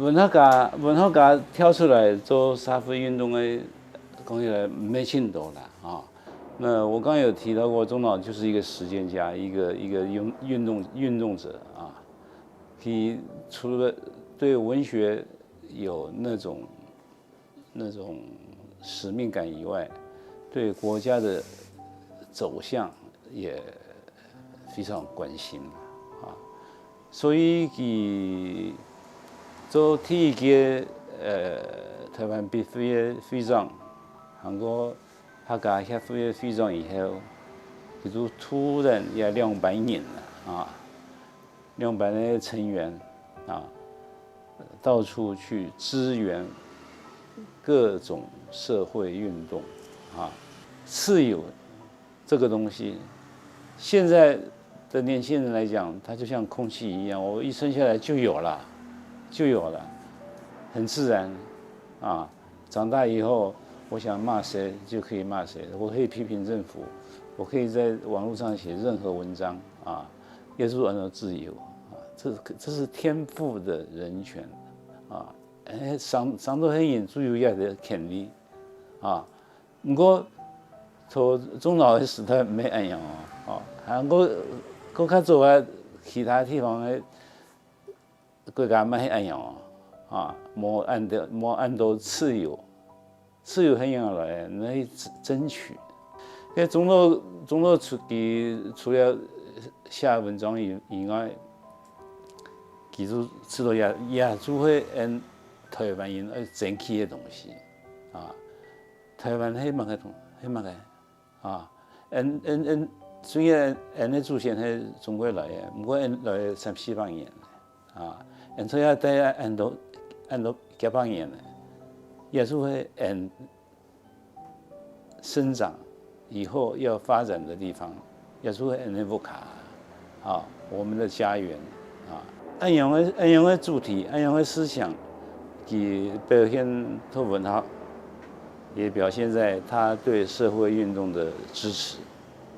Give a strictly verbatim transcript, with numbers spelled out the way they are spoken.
文學家，文學家跳出來做社會運動个，講起來毋係盡多啦，啊。那我剛剛有提到過，鍾老就是一個實踐家，一個，一個運，運動，運動者啊。佢除了對文學有那種，那種使命感以外，對國家的走向也非常關心啊。所以佢做第一屆，呃，臺灣筆會个會長，還過客家協會个會長以後，佢就突然也兩班人了啊，兩班个成員啊，到處去支援各種社會運動啊，自由這個東西，現在的年輕人來講，它就像空氣一樣，我一生下來就有了，就有了，很自然啊。長大以後，我想罵誰就可以罵誰，我可以批評政府，我可以在網路上寫任何文章啊，也是按照自由啊，這，這是天賦的人權啊。哎，生，生到係人就有這個權利啊。毋過，在鍾老个時代毋係恁樣哦，哦，還過，過較早啊，其他地方个國家毋係恁樣哦，啊，無恁多，無恁多自由，自由係仰來个，你去爭取。該鍾老，鍾老出去除了寫文章以，以外，其實除了也，也就係𫣆臺灣人愛爭取个東西啊。 臺灣係麼个東，係麼个啊？𫣆，𫣆，𫣆，雖然𫣆个祖先係中國來个，毋過𫣆來三四百年啊，𫣆在這待恁多，恁多幾百年了，也就係𫣆生長以後要發展的地方。 也就係𫣆个屋下，啊，我們的家園啊。恁樣个，恁樣个主題，恁樣个思想，佢表現在文學，也表現在他對社會運動的支持。